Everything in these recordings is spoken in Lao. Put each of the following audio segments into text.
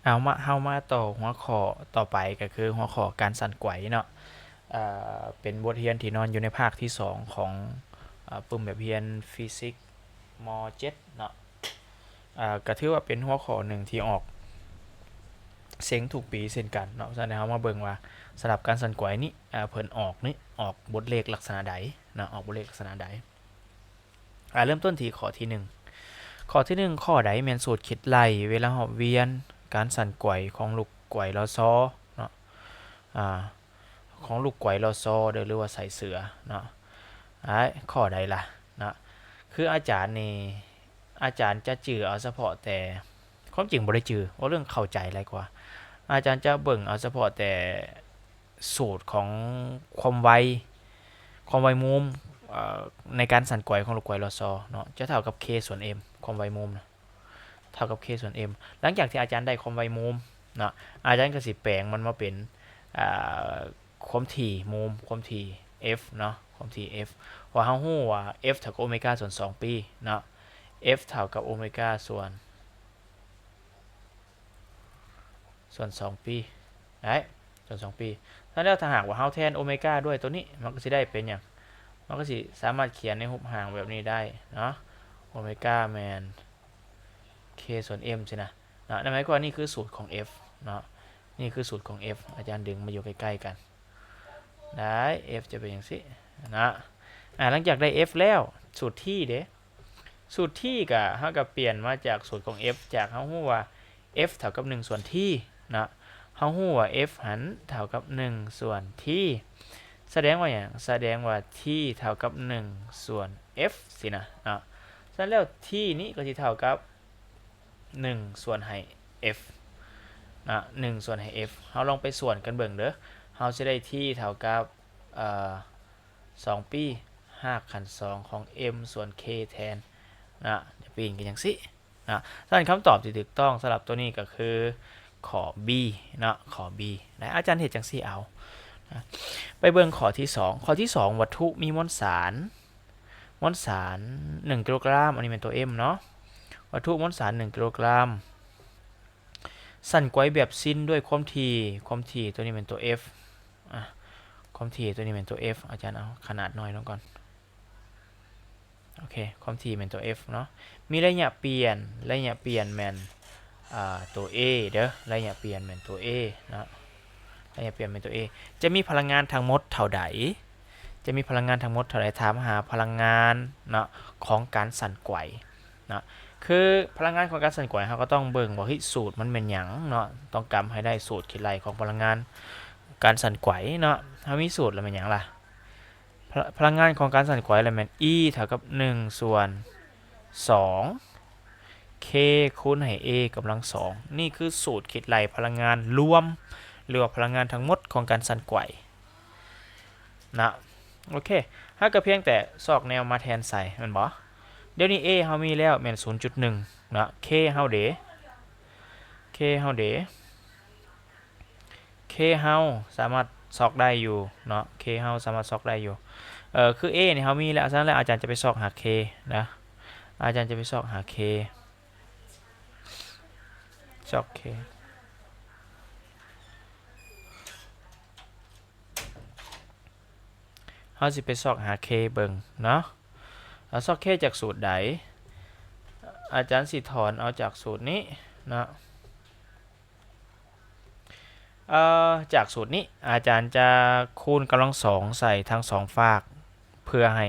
ເຮົາມາ ເຮົາມາຕໍ່ຫົວຂໍ້ຕໍ່ໄປ ກໍຄືຫົວຂໍ້ການສັ່ນໄກວເນາະ. ເປັນບົດຮຽນທີ່ນອນຢູ່ໃນພາກທີສອງຂອງ ອາ ປຶ້ມແບບຮຽນຟີຊິກ ມໍເຈັດເນາະ. ອາ ກໍຖືວ່າເປັນຫົວຂໍ້ໜຶ່ງທີ່ອອກເສັງທຸກປີເຊັ່ນກັນເນາະ. ສະນັ້ນເຮົາມາເບິ່ງວ່າສຳລັບການສັ່ນໄກວນີ້ ອາ ເພິ່ນອອກນີ້ ອອກບົດເລກລັກສະນະໃດເນາະ ອອກບົດເລກລັກສະນະໃດ. ອາ ເລີ່ມຕົ້ນທີ່ຂໍ້ທີໜຶ່ງ. ຂໍ້ທີໜຶ່ງ ຂໍ້ໃດແມ່ນສູດຄິດໄລ່ເວລາຮອບວຽນການສັ່ນໄກວຂອງລູກໄກວລໍຊໍເນາະ ອາ ຂອງລູກໄກວລໍຊໍເດີ ຫຼືວ່າສາຍເສືອເນາະ. ອາ ຂໍ້ໃດລະເນາະ? ຄືອາຈານນີ້ ອາຈານຈະຈື່ເອົາສະເພາະແຕ່ ຄວາມຈິງບໍ່ໄດ້ຈື່ ເວົ້າເລື່ອງເຂົ້າໃຈຫຼາຍກວ່າ. ອາຈານຈະເບິ່ງເອົາສະເພາະແຕ່ສູດຂອງຄວາມໄວ ຄວາມໄວມຸມ ເອີ ໃນການສັ່ນໄກວຂອງລູກໄກວລໍຊໍເນາະ ຈະເທົ່າກັບ K ສ່ວນ M ຄວາມໄວມຸມນະ ເທົ່າກັບ K ສ່ວນ M. ຫຼັງຈາກທີ່ອາຈານໄດ້ຄວາມໄວມຸມເນາະ ອາຈານກໍຊິແປງມັນມາເປັນ ອາ ຄວາມຖີ່ມຸມ ຄວາມຖີ່ F ເນາະ ຄວາມຖີ່ F ເພາະເຮົາຮູ້ວ່າ F ເທົ່າກັບໂອເມກາສ່ວນສອງປີເນາະ F ເທົ່າກັບໂອເມກາສ່ວນ ສ່ວນສອງປີ ໄດ້ ສ່ວນສອງປີ. ຖ້າແລ້ວ ຖ້າຫາກວ່າເຮົາແທນໂອເມກາດ້ວຍໂຕນີ້ ມັນກໍຊິໄດ້ເປັນຫຍັງ? ມັນກໍຊິສາມາດຂຽນໃນຮູບຮ່າງແບບນີ້ໄດ້ເນາະ ໂອເມກາແມ່ນ K ສ່ວນ M ຊີ້ນະເນາະ. ນັ້ນໝາຍຄວາມວ່ານີ້ຄືສູດຂອງ F ເນາະ ນີ້ຄືສູດຂອງ F ອາຈານດຶງມາຢູ່ໃກ້ໆກັນ ໄດ້ F ຈະເປັນຈັ່ງຊີ້ເນາະ. ອາ ຫຼັງຈາກໄດ້ F ແລ້ວ ສູດ T ເດ? ສູດ T ກະ ເຮົາກະປ່ຽນມາຈາກສູດຂອງ F ຈາກເຮົາຮູ້ວ່າ F ເທົ່າກັບໜຶ່ງສ່ວນ T ເນາະ ເຮົາຮູ້ວ່າ F ຫັ້ນເທົ່າກັບໜຶ່ງສ່ວນ T ສະແດງວ່າຫຍັງ? ສະແດງວ່າ T ເທົ່າກັບໜຶ່ງສ່ວນ F ຊີ້ນະເນາະ. ສະນັ້ນແລ້ວ T ນີ້ກໍຊິເທົ່າກັບໜຶ່ງສ່ວນໃຫ້ F ນະ ໜຶ່ງສ່ວນໃຫ້ F ເຮົາລອງໄປສ່ວນກັນເບິ່ງເດີ ເຮົາຊິໄດ້ T ເທົ່າກັບ ເອີ ສອງປີ ຮາກຂັ້ນສອງຂອງ M ສ່ວນ K ແທນນະ ຈະປີ້ນກັນຈັ່ງຊີ້ນະ. ສະນັ້ນຄຳຕອບທີ່ຖືກຕ້ອງສຳລັບໂຕນີ້ກໍຄືຂໍ້ B ເນາະ ຂໍ້ B ນະ. ອາຈານເຮັດຈັ່ງຊີ້ເອົານະ. ໄປເບິ່ງຂໍ້ທີສອງ. ຂໍ້ທີສອງ ວັດຖຸມີມວນສານ ມວນສານໜຶ່ງກິໂລກຣາມ ອັນນີ້ແມ່ນຕົວ M ເນາະ ວັດຖຸມວນສານໜຶ່ງກິໂລກຣາມ ສັ່ນໄກວແບບຊິນດ້ວຍຄວາມຖີ່ ຄວາມຖີ່ຕົວນີ້ແມ່ນຕົວ F ອາ ຄວາມຖີ່ຕົວນີ້ແມ່ນຕົວ F ອາຈານເອົາຂະໜາດນ້ອຍລົງກ່ອນ ໂອເຄ ຄວາມຖີ່ແມ່ນຕົວ F ເນາະ ມີໄລຍະປ່ຽນ ໄລຍະປ່ຽນແມ່ນ ອາ ຕົວ A ເດີ ໄລຍະປ່ຽນແມ່ນຕົວ A ເນາະ ໄລຍະປ່ຽນແມ່ນຕົວ A ຈະມີພະລັງງານທັງໝົດເທົ່າໃດ? ຈະມີພະລັງງານທັງໝົດເທົ່າໃດ? ຖາມຫາພະລັງງານເນາະ ຂອງການສັ່ນໄກວເນາະ ຄືພະລັງງານຂອງການສັ່ນໄກວ ເຮົາກໍຕ້ອງເບິ່ງວ່າ ເຮີ້ຍ ສູດມັນແມ່ນຫຍັງເນາະ ຕ້ອງກຳໃຫ້ໄດ້ສູດຄິດໄລ່ຂອງພະລັງງານການສັ່ນໄກວເນາະ. ເຮົາມີສູດແລ້ວແມ່ນຫຍັງລະ? ພະ ພະລັງງານຂອງການສັ່ນໄກວລະແມ່ນ E ເທົ່າກັບໜຶ່ງສ່ວນສອງ K ຄູນໃຫ້ A ກຳລັງສອງ. ນີ້ຄືສູດຄິດໄລ່ພະລັງງານລວມ ຫຼືວ່າພະລັງງານທັງໝົດຂອງການສັ່ນໄກວນະ. ໂອເຄ ເຮົາກໍພຽງແຕ່ຊອກແນວມາແທນໃສ່ແມ່ນບໍ່? ດຽວນີ້ A ເຮົາມີແລ້ວແມ່ນສູນຈຸດໜຶ່ງເນາະ K ເຮົາເດ? K ເຮົາເດ? K ເຮົາສາມາດຊອກໄດ້ຢູ່ເນາະ K ເຮົາສາມາດຊອກໄດ້ຢູ່ ເອີ ຄື A ນີ້ເຮົາມີແລ້ວ ສະນັ້ນແລ້ວອາຈານຈະໄປຊອກຫາ K ນະ ອາຈານຈະໄປຊອກຫາ K ຊອກ K ເຮົາຊິໄປຊອກຫາ K ເບິ່ງເນາະ ເຮົາຊອກ K ຈາກສູດໃດ? ອາຈານຊິຖອນເອົາຈາກສູດນີ້ເນາະ ເອີ ຈາກສູດນີ້ ອາຈານຈະຄູນກຳລັງສອງໃສ່ທັງສອງຟາກ ເພື່ອໃຫ້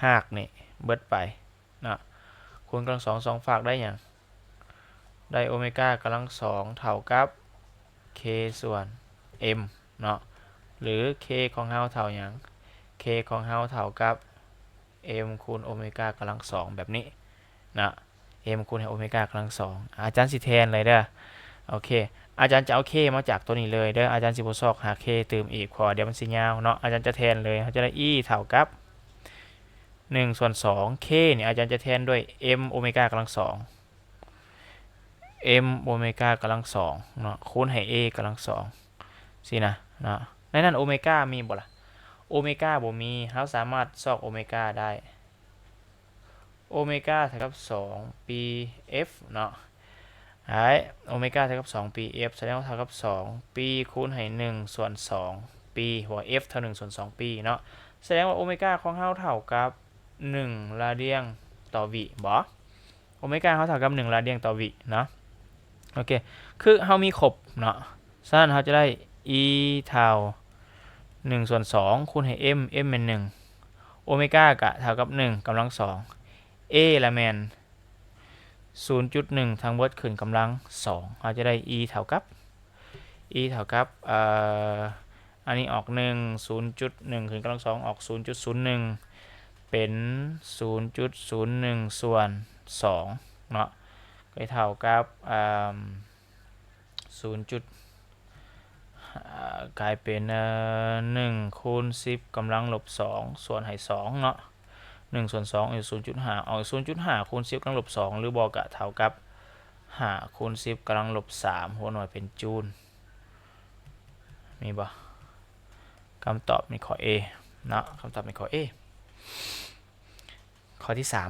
ຮາກນີ້ເບິດໄປເນາະ ຄູນກຳລັງສອງສອງຟາກໄດ້ຫຍັງ? ໄດ້ໂອເມກາກຳລັງສອງເທົ່າກັບ K ສ່ວນ M ເນາະ ຫຼື K ຂອງເຮົາເທົ່າຫຍັງ? K ຂອງເຮົາເທົ່າກັບ M ຄູນໂອເມກາກຳລັງສອງແບບນີ້ເນາະ M ຄູນໃຫ້ໂອເມກາກຳລັງສອງ ອາຈານຊິແທນເລີຍເດີ. ໂອເຄ ອາຈານຈະເອົາ K ມາຈາກຕົວນີ້ເລີຍເດີ ອາຈານຊິບໍ່ຊອກຫາ K ຕື່ມອີກ ເພາະວ່າດຽວມັນຊິຍາວເນາະ ອາຈານຈະແທນເລີຍ ເຮົາຈະໄດ້ E ເທົ່າກັບໜຶ່ງສ່ວນສອງ K ນີ້ອາຈານຈະແທນດ້ວຍ M ໂອເມກາກຳລັງສອງ M ໂອເມກາກຳລັງສອງເນາະ ຄູນໃຫ້ A ກຳລັງສອງຊີ້ນະເນາະ ໃນນັ້ນໂອເມກາມີບໍ່ລະ? ໂອເມກາບໍ່ມີ ເຮົາສາມາດຊອກໂອເມກາໄດ້ ໂອເມກາເທົ່າກັບສອງປີ F ເນາະ ໄດ້ ໂອເມກາເທົ່າກັບສອງປີ F ສະແດງວ່າເທົ່າກັບສອງປີຄູນໃຫ້ໜຶ່ງສ່ວນສອງປີ ເພາະວ່າ F ເທົ່າໜຶ່ງສ່ວນສອງປີເນາະ. ສະແດງວ່າໂອເມກາຂອງເຮົາເທົ່າກັບໜຶ່ງລາດຽງຕໍ່ວິບໍ? ໂອເມກາເຮົາເທົ່າກັບໜຶ່ງລາດຽງຕໍ່ວິເນາະ. ໂອເຄ ຄືເຮົາມີຄົບເນາະ ສະນັ້ນເຮົາຈະໄດ້ E ເທົ່າໜຶ່ງສ່ວນສອງຄູນໃຫ້ M, M ແມ່ນໜຶ່ງ ໂອເມກາກະເທົ່າກັບໜຶ່ງກຳລັງສອງ A ລະແມ່ນສູນຈຸດໜຶ່ງທັງເບິດຂຶ້ນກຳລັງສອງ ເຮົາຈະໄດ້ E ເທົ່າກັບ E ເທົ່າກັບ ເອີ ອັນນີ້ອອກໜຶ່ງ ສູນຈຸດໜຶ່ງຂຶ້ນກຳລັງສອງອອກສູນຈຸດສູນໜຶ່ງ ເປັນສູນຈຸດສູນໜຶ່ງສ່ວນສອງເນາະ ກໍເທົ່າກັບ ເອີ ສູນຈຸດ ເອີ ກາຍເປັນ ເອີ ໜຶ່ງຄູນສິບກຳລັງລົບສອງສ່ວນໃຫ້ສອງເນາະ ໜຶ່ງສ່ວນສອງເປັນສູນຈຸດຫ້າ ເອົາສູນຈຸດຫ້າຄູນສິບກຳລັງລົບສອງ ຫຼືບໍ່ກະເທົ່າກັບຫ້າຄູນສິບກຳລັງລົບສາມ ຫົວໜ່ວຍເປັນຈູນ ມີບໍ່? ຄຳຕອບມີຂໍ້ A ເນາະ ຄຳຕອບມີຂໍ້ A. ຂໍ້ທີສາມ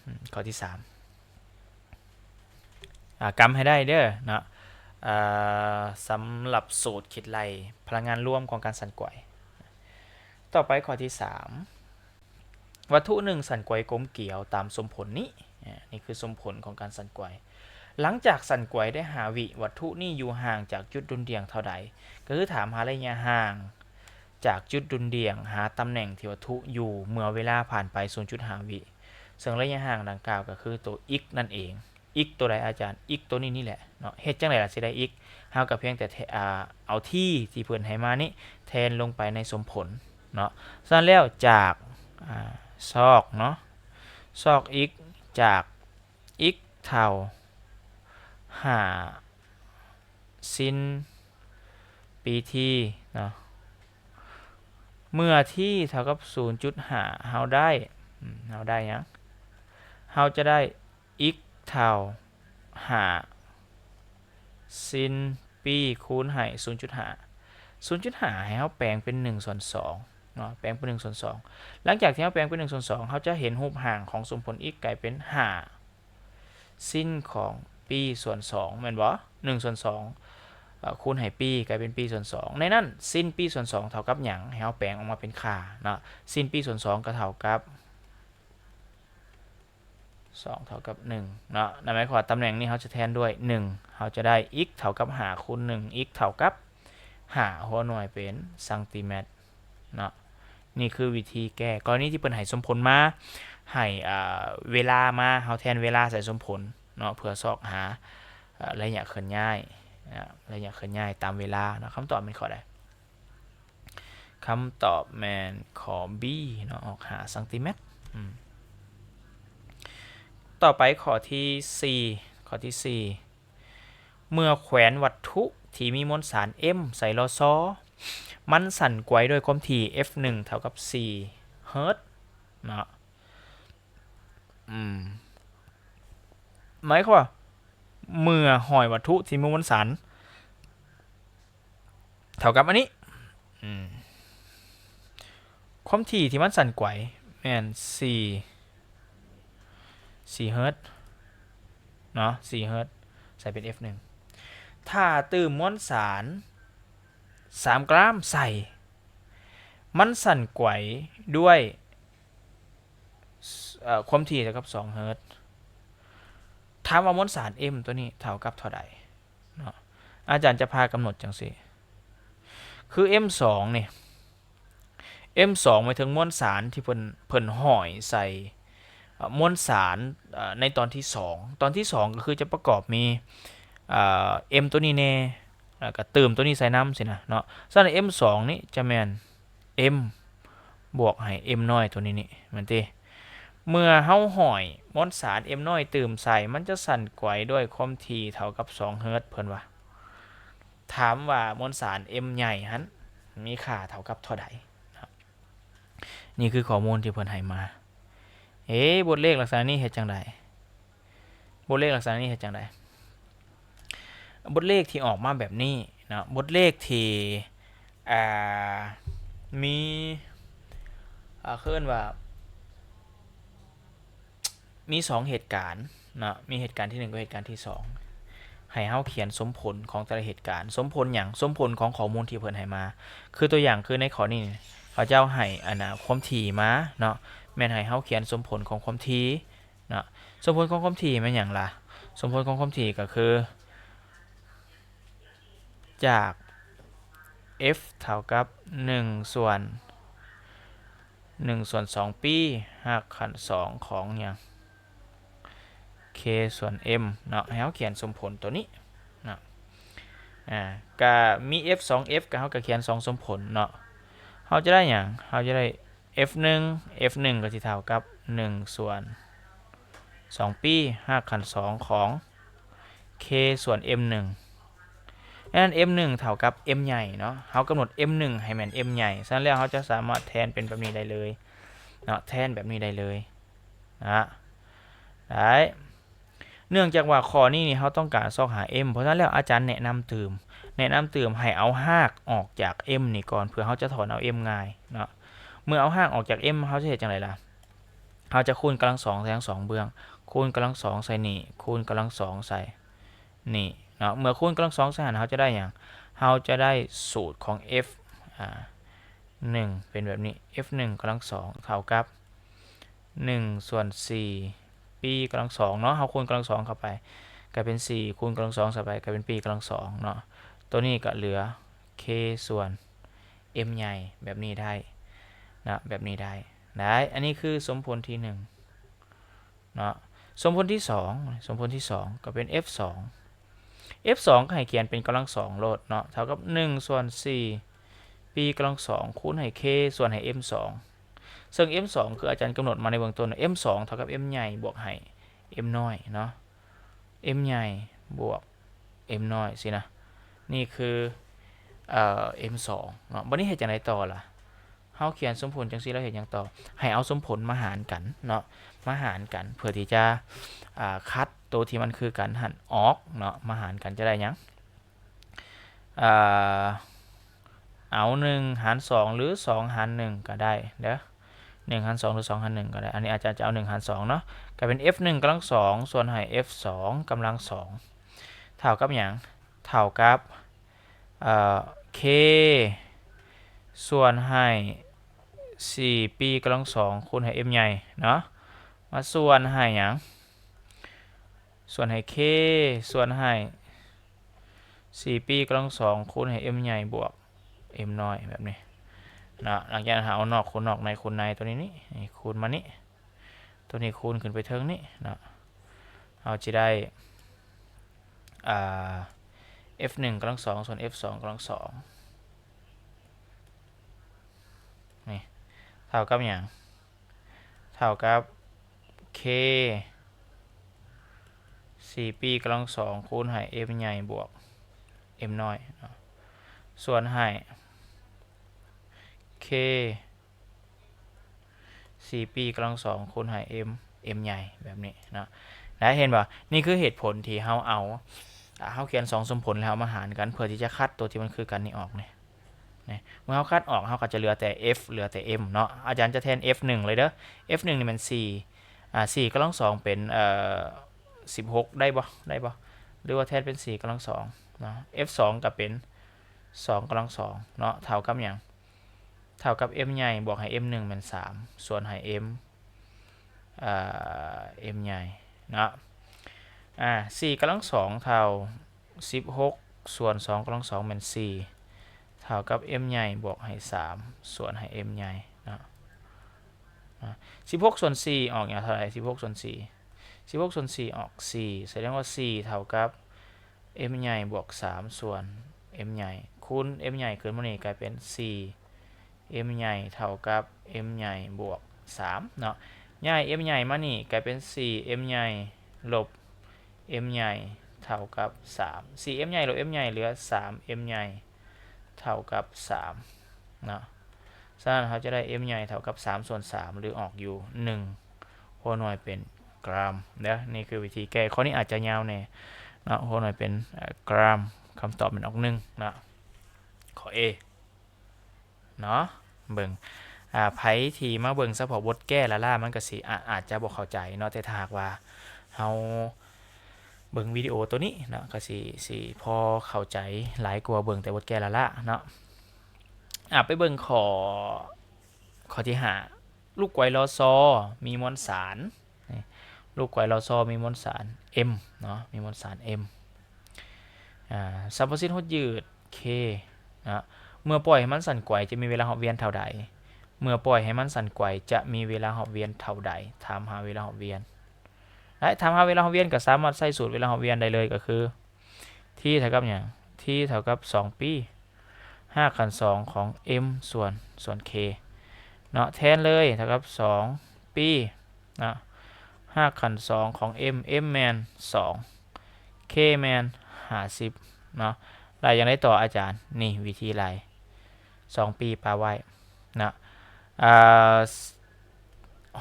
ອືມ ຂໍ້ທີສາມ ອາ ກຳໃຫ້ໄດ້ເດີເນາະ ເອີ ສຳລັບສູດຄິດໄລ່ພະລັງງານລວມຂອງການສັ່ນໄກວ. ຕໍ່ໄປຂໍ້ທີສາມ ວັດຖຸໜຶ່ງສັ່ນໄກວກົມກຽວຕາມສົມຜົນນີ້ ອາ ນີ້ຄືສົມຜົນຂອງການສັ່ນໄກວ. ຫຼັງຈາກສັ່ນໄກວໄດ້ຫ້າວິ ວັດຖຸນີ້ຢູ່ຫ່າງຈາກຈຸດດຸ່ນດ່ຽງເທົ່າໃດ? ກໍຄືຖາມຫາໄລຍະຫ່າງຈາກຈຸດດຸ່ນດ່ຽງຫາຕຳແໜ່ງທີ່ວັດຖຸຢູ່ເມື່ອເວລາຜ່ານໄປສູນຈຸດຫ້າວິ ເຊິ່ງໄລຍະຫ່າງດັ່ງກ່າວກໍຄືໂຕ x ນັ້ນເອງ. x ໂຕໃດອາຈານ? x ໂຕນີ້ນີ້ແຫຼະເນາະ. ເຮັດຈັ່ງໃດລະຊິໄດ້ x? ເຮົາກໍພຽງແຕ່ ອາ ເອົາທີ່ທີ່ເພິ່ນໃຫ້ມານີ້ແທນລົງໄປໃນສົມຜົນເນາະ. ສະນັ້ນແລ້ວຈາກ ອາ ຊອກເນາະ ຊອກ x ຈາກ x ເທົ່າຫ້າ t ເນາະ ເມື່ອ t ເທົ່າກັບສູນຈຸດຫ້າ ເຮົາໄດ້ ອືມ ເຮົາໄດ້ຫຍັງ? ເຮົາຈະໄດ້ x ເທົ່າຫ້າ t ຄູນໃຫ້ສູນຈຸດຫ້າ ສູນຈຸດຫ້າໃຫ້ເຮົາແປງເປັນໜຶ່ງສ່ວນສອງເນາະ ແປງເປັນໜຶ່ງສ່ວນສອງ. ຫຼັງຈາກທີ່ເຮົາແປງເປັນໜຶ່ງສ່ວນສອງ ເຮົາຈະເຫັນຮູບຮ່າງຂອງສົມຜົນ x ກາຍເປັນຫ້າ t ຂອງ t ສ່ວນສອງ ແມ່ນບໍ່? ໜຶ່ງສ່ວນສອງ ເອີ ຄູນໃຫ້ t ກາຍເປັນ t ສ່ວນສອງ ໃນນັ້ນ t ສ່ວນສອງເທົ່າກັບຫຍັງ? ໃຫ້ເຮົາແປງອອກມາເປັນຄ່າເນາະ t ສ່ວນສອງກໍເທົ່າກັບ ສອງເທົ່າກັບໜຶ່ງເນາະ. ນັ້ນໝາຍຄວາມວ່າຕຳແໜ່ງນີ້ເຮົາຈະແທນດ້ວຍໜຶ່ງ ເຮົາຈະໄດ້ x ເທົ່າກັບຫ້າຄູນໜຶ່ງ x ເທົ່າກັບຫ້າ ຫົວໜ່ວຍເປັນຊັງຕີແມັດເນາະ. ນີ້ຄືວິທີແກ້ ກໍລະນີທີ່ເພິ່ນໃຫ້ສົມຜົນມາ ໃຫ້ ເອີ ເວລາມາ ເຮົາແທນເວລາໃສ່ສົມຜົນເນາະ ເພື່ອຊອກຫາ ເອີ ໄລຍະເຄື່ອນຍ້າຍເນາະ ໄລຍະເຄື່ອນຍ້າຍຕາມເວລາເນາະ. ຄຳຕອບແມ່ນຂໍ້ໃດ? ຄຳຕອບແມ່ນຂໍ້ B ເນາະ ອອກຫ້າຊັງຕີແມັດ. ອືມ ຕໍ່ໄປຂໍ້ທີສີ່ ຂໍ້ທີສີ່ ເມື່ອແຂວນວັດຖຸທີ່ມີມວນສານ M ໃສ່ລໍຊໍ ມັນສັ່ນໄກວດ້ວຍຄວາມຖີ່ F ໜຶ່ງເທົ່າກັບສີ່ເຮີດເນາະ. ອືມ ໝາຍຄວາມວ່າ ເມື່ອຫ້ອຍວັດຖຸທີ່ມີມວນສານເທົ່າກັບອັນນີ້ ອືມ ຄວາມຖີ່ທີ່ມັນສັ່ນໄກວແມ່ນສີ່ ສີ່ເຮີດເນາະ ສີ່ເຮີດ ໃສ່ເປັນ F ໜຶ່ງ ຖ້າຕື່ມມວນສານສາມກຣາມໃສ່ ມັນສັ່ນໄກວດ້ວຍ ເອີ ຄວາມຖີ່ເທົ່າກັບສອງເຮີດ. ຖາມວ່າມວນສານ M ຕົວນີ້ເທົ່າກັບເທົ່າໃດເນາະ? ອາຈານຈະພາກຳນົດຈັ່ງຊີ້ ຄື M ສອງນີ້ M ສອງໝາຍເຖິງມວນສານທີ່ເພິ່ນ ເພິ່ນຫ້ອຍໃສ່ ເອີ ມວນສານ ເອີ ໃນຕອນທີສອງ ຕອນທີສອງກໍຄືຈະປະກອບມີ ເອີ M ຕົວນີ້ແດ່ ແລ້ວກໍຕື່ມຕົວນີ້ໃສ່ນຳຊີ້ນະເນາະ. ສະນັ້ນ M ສອງນີ້ຈະແມ່ນ M ບວກໃຫ້ M ນ້ອຍຕົວນີ້ນີ້ ແມ່ນຕິ? ເມື່ອເຮົາຫ້ອຍມວນສານ M ນ້ອຍຕື່ມໃສ່ ມັນຈະສັ່ນໄກວດ້ວຍຄວາມຖີ່ເທົ່າກັບສອງເຮີດ ເພິ່ນວ່າ. ຖາມວ່າມວນສານ M ໃຫຍ່ຫັ້ນມີຄ່າເທົ່າກັບເທົ່າໃດ? ນີ້ຄືຂໍ້ມູນທີ່ເພິ່ນໃຫ້ມາ. ເອ ບົດເລກລັກສະນະນີ້ເຮັດຈັ່ງໃດ? ບົດເລກລັກສະນະນີ້ເຮັດຈັ່ງໃດ? ບົດເລກທີ່ອອກມາແບບນີ້ເນາະ ບົດເລກທີ່ ອ່າ ມີ ເຂົາເອີ້ນວ່າ ມີສອງເຫດການເນາະ ມີເຫດການທີໜຶ່ງກັບເຫດການທີສອງ. ໃຫ້ເຮົາຂຽນສົມຜົນຂອງແຕ່ລະເຫດການ. ສົມຜົນຫຍັງ? ສົມຜົນຂອງຂໍ້ມູນທີ່ເພິ່ນໃຫ້ມາ. ຄືຕົວຢ່າງ ຄືໃນຂໍ້ນີ້ ເຂົາເຈົ້າໃຫ້ອັນນ່າ ຄວາມຖີ່ມາເນາະ, ແມ່ນໃຫ້ເຮົາຂຽນສົມຜົນຂອງຄວາມຖີ່ເນາະ. ສົມຜົນຂອງຄວາມຖີ່ແມ່ນຫຍັງລະ? ສົມຜົນຂອງຄວາມຖີ່ກໍຄື ຈາກ f ເທົ່າກັບໜຶ່ງສ່ວນ ໜຶ່ງສ່ວນສອງປີ ຮາກຂັ້ນສອງຂອງຫຍັງ? k ສ່ວນ m ເນາະ, ໃຫ້ເຮົາຂຽນສົມຜົນຕົວນີ້ເນາະ. ອາ ກະມີ f ສອງ f ກະເຮົາກະຂຽນສອງສົມຜົນເນາະ. ເຮົາຈະໄດ້ຫຍັງ? ເຮົາຈະໄດ້ f ໜຶ່ງ f ໜຶ່ງກະຊິເທົ່າກັບໜຶ່ງສ່ວນສອງປີ ຮາກຂັ້ນສອງຂອງ k ສ່ວນ m ໜຶ່ງ. ດັ່ງນັ້ນ m ໜຶ່ງເທົ່າກັບ m ໃຫຍ່ເນາະ, ເຮົາກຳນົດ m ໜຶ່ງໃຫ້ແມ່ນ m ໃຫຍ່. ສະນັ້ນແລ້ວ ເຮົາຈະສາມາດແທນເປັນແບບນີ້ໄດ້ເລີຍເນາະ, ແທນແບບນີ້ໄດ້ເລີຍນະ ໄດ້. ເນື່ອງຈາກວ່າຂໍ້ນີ້ນີ້ ເຮົາຕ້ອງການຊອກຫາ m, ເພາະສະນັ້ນແລ້ວ ອາຈານແນະນຳຕື່ມ ແນະນຳຕື່ມໃຫ້ເອົາຮາກອອກຈາກ m ນີ້ກ່ອນ ເພື່ອເຮົາຈະຖອນເອົາ m ງ່າຍເນາະ. ເມື່ອເອົາຮາກອອກຈາກ m ເຮົາຈະເຮັດຈັ່ງໃດລະ? ເຮົາຈະຄູນກຳລັງສອງໃສ່ທັງສອງເບື້ອງ, ຄູນກຳລັງສອງໃສ່ນີ້ ຄູນກຳລັງສອງໃສ່ນີ້ເນາະ. ເມື່ອຄູນກຳລັງສອງໃສ່ຫັ້ນ ເຮົາຈະໄດ້ຫຍັງ? ເຮົາຈະໄດ້ສູດຂອງ f ອາ ໜຶ່ງ ເປັນແບບນີ້ f ໜຶ່ງກຳລັງສອງເທົ່າກັບໜຶ່ງສ່ວນສີ່ປີກຳລັງສອງເນາະ. ເຮົາຄູນກຳລັງສອງເຂົ້າໄປ ກາຍເປັນສີ່ ຄູນກຳລັງສອງໃສ່ໄປ ກາຍເປັນປີກຳລັງສອງເນາະ. ໂຕນີ້ກະເຫຼືອ k ສ່ວນ m ໃຫຍ່ ແບບນີ້ໄດ້ນະ ແບບນີ້ໄດ້ ໄດ້. ອັນນີ້ຄືສົມຜົນທີໜຶ່ງເນາະ. ສົມຜົນທີສອງ ສົມຜົນທີສອງກະເປັນ f ສອງ f ສອງກະໃຫ້ຂຽນເປັນກຳລັງສອງໂລດເນາະ ເທົ່າກັບໜຶ່ງສ່ວນສີ່ປີກຳລັງສອງ ຄູນໃຫ້ k ສ່ວນໃຫ້ m ສອງ ເຊິ່ງ m ສອງຄືອາຈານກຳນົດມາໃນເບື້ອງຕົ້ນ m ສອງເທົ່າກັບ m ໃຫຍ່ບວກໃຫ້ m ນ້ອຍເນາະ. m ໃຫຍ່ບວກ m ນ້ອຍຊີ້ນະ. ນີ້ຄື ເອີ m ສອງເນາະ. ບາດນີ້ເຮັດຈັ່ງໃດຕໍ່ລະ? ເຮົາຂຽນສົມຜົນຈັ່ງຊີ້ແລ້ວເຮັດຫຍັງຕໍ່? ໃຫ້ເອົາສົມຜົນມາຫານກັນເນາະ, ມາຫານກັນເພື່ອທີ່ຈະ ອາ ຄັດໂຕທີ່ມັນຄືກັນຫັ້ນອອກເນາະ. ມາຫານກັນຈະໄດ້ຫຍັງ? ເອີ ເອົາໜຶ່ງຫານສອງ ຫຼື ສອງຫານໜຶ່ງກະໄດ້ເດີ. ໜຶ່ງຫານສອງ ຫຼື ສອງຫານໜຶ່ງກະໄດ້. ອັນນີ້ອາຈານຈະເອົາໜຶ່ງຫານສອງເນາະ ກະເປັນ f ໜຶ່ງກຳລັງສອງ ສ່ວນໃຫ້ f ສອງກຳລັງສອງ ເທົ່າກັບຫຍັງ? ເທົ່າກັບ ເອີ k ສ່ວນໃຫ້ສີ່ປີກຳລັງສອງ ຄູນໃຫ້ m ໃຫຍ່ເນາະ ມາສ່ວນໃຫ້ຫຍັງ? ສ່ວນໃຫ້ k ສ່ວນໃຫ້ສີ່ປີກຳລັງສອງ ຄູນໃຫ້ m ໃຫຍ່ບວກ m ນ້ອຍ ແບບນີ້ເນາະ. ຫຼັງຈາກນັ້ນເຮົາເອົານອກຄູນນອກ ໃນຄູນໃນ ໂຕນີ້ນີ້ ນີ້ຄູນມານີ້ ໂຕນີ້ຄູນຂຶ້ນໄປເທິງນີ້ເນາະ. ເຮົາຈະໄດ້ ອາ f ໜຶ່ງກຳລັງສອງ ສ່ວນ f ສອງກຳລັງສອງ ນີ້ເທົ່າກັບຫຍັງ? ເທົ່າກັບ k ສີ່ປີກຳລັງສອງ ຄູນໃຫ້ m ໃຫຍ່ບວກ m ນ້ອຍເນາະ ສ່ວນໃຫ້ k ສີ່ປີກຳລັງສອງ ຄູນໃຫ້ m m ໃຫຍ່ ແບບນີ້ເນາະ. ໄດ້ເຫັນບໍ່? ນີ້ຄືເຫດຜົນທີ່ເຮົາເອົາ ອາ ເຮົາຂຽນສອງສົມຜົນ ແລ້ວເອົາມາຫານກັນ ເພື່ອທີ່ຈະຄັດໂຕທີ່ມັນຄືກັນນີ້ອອກນີ້. ນີ້ ເມື່ອເຮົາຄັດອອກ ເຮົາກະຈະເຫຼືອແຕ່ f ເຫຼືອແຕ່ m ເນາະ. ອາຈານຈະແທນ f ໜຶ່ງເລີຍເດີ. f ໜຶ່ງນີ້ແມ່ນສີ່ ອາ ສີ່ກຳລັງສອງເປັນ ເອີ ສິບຫົກ ໄດ້ບໍ່? ໄດ້ບໍ່? ຫຼືວ່າແທນເປັນສີ່ກຳລັງສອງເນາະ. f ສອງກະເປັນສອງກຳລັງສອງເນາະ ເທົ່າກັບຫຍັງ? ເທົ່າກັບ m ໃຫຍ່ບວກໃຫ້ m ໜຶ່ງແມ່ນສາມ ສ່ວນໃຫ້ m ເອີ m ໃຫຍ່ເນາະ. ອາ ສີ່ກຳລັງສອງເທົ່າສິບຫົກ ສ່ວນສອງກຳລັງສອງແມ່ນສີ່ ເທົ່າກັບ m ໃຫຍ່ບວກໃຫ້ສາມ ສ່ວນໃຫ້ m ໃຫຍ່ເນາະ. ອາ ສິບຫົກສ່ວນສີ່ອອກຫຍັງເທົ່າໃດ? ສິບຫົກສ່ວນສີ່ ສິບຫົກສ່ວນສີ່ອອກສີ່ ສະແດງວ່າສີ່ເທົ່າກັບ m ໃຫຍ່ບວກສາມ ສ່ວນ m ໃຫຍ່ ຄູນ m ໃຫຍ່ຂຶ້ນມານີ້ກາຍເປັນສີ່ m ໃຫຍ່ເທົ່າກັບ m ໃຫຍ່ບວກສາມເນາະ. ຍ້າຍ m ໃຫຍ່ມານີ້ກາຍເປັນສີ່ m ໃຫຍ່ລົບ m ໃຫຍ່ເທົ່າກັບສາມ ສີ່ m ໃຫຍ່ລົບ m ໃຫຍ່ເຫຼືອສາມ m ໃຫຍ່ເທົ່າກັບສາມເນາະ. ສະນັ້ນເຮົາຈະໄດ້ m ໃຫຍ່ເທົ່າກັບສາມສ່ວນສາມ ຫຼືອອກຢູ່ໜຶ່ງຫົວໜ່ວຍເປັນກຣາມເດີ. ນີ້ຄືວິທີແກ້. ຂໍ້ນີ້ອາດຈະຍາວແດ່ເນາະ ຫົວໜ່ວຍເປັນ ເອີ ກຣາມ ຄຳຕອບແມ່ນອອກໜຶ່ງເນາະ. ຂໍ້ A ເນາະ. ເບິ່ງ ອາ ໃຜທີ່ມາເບິ່ງສະເພາະບົດແກ້ລ້າໆ ມັນກະຊິ ອາ ອາດຈະບໍ່ເຂົ້າໃຈເນາະ ແຕ່ຖ້າຫາກວ່າເຮົາ ເບິ່ງວິດີໂອໂຕນີ້ເນາະ ກໍຊິ ຊິພໍເຂົ້າໃຈຫຼາຍກວ່າເບິ່ງແຕ່ບົດແກ້ລ້າໆເນາະ. ອາ ໄປເບິ່ງຂໍ້ ຂໍ້ທີຫ້າ ລູກກວາຍລໍຊໍມີມວນສານ ນີ້ ລູກກວາຍລໍຊໍມີມວນສານ M ເນາະ ມີມວນສານ M. ອາ ສຳປະສິດຫົດຍືດ K ເນາະ ເມື່ອປ່ອຍໃຫ້ມັນສັ່ນໄກວຈະມີເວລາຮອບວຽນເທົ່າໃດ? ເມື່ອປ່ອຍໃຫ້ມັນສັ່ນໄກວຈະມີເວລາຮອບວຽນເທົ່າໃດ? ຖາມຫາເວລາຮອບວຽນ. ແລະ ຖາມຫາເວລາຮອບວຽນກໍສາມາດໃຊ້ສູດເວລາຮອບວຽນໄດ້ເລີຍ ກໍຄື T ເທົ່າກັບຫຍັງ? T ເທົ່າກັບສອງປີ ຮາກຂັ້ນສອງຂອງ M ສ່ວນ ສ່ວນ K ເນາະ ແທນເລີຍ ເທົ່າກັບສອງປີເນາະ ຮາກຂັ້ນສອງຂອງ M M ແມ່ນສອງ K ແມ່ນຫ້າສິບເນາະ. ໄລ່ຢ່າງໃດຕໍ່ອາຈານ? ນີ້ວິທີໄລ່ ສອງປີປະໄວ້ເນາະ ອາ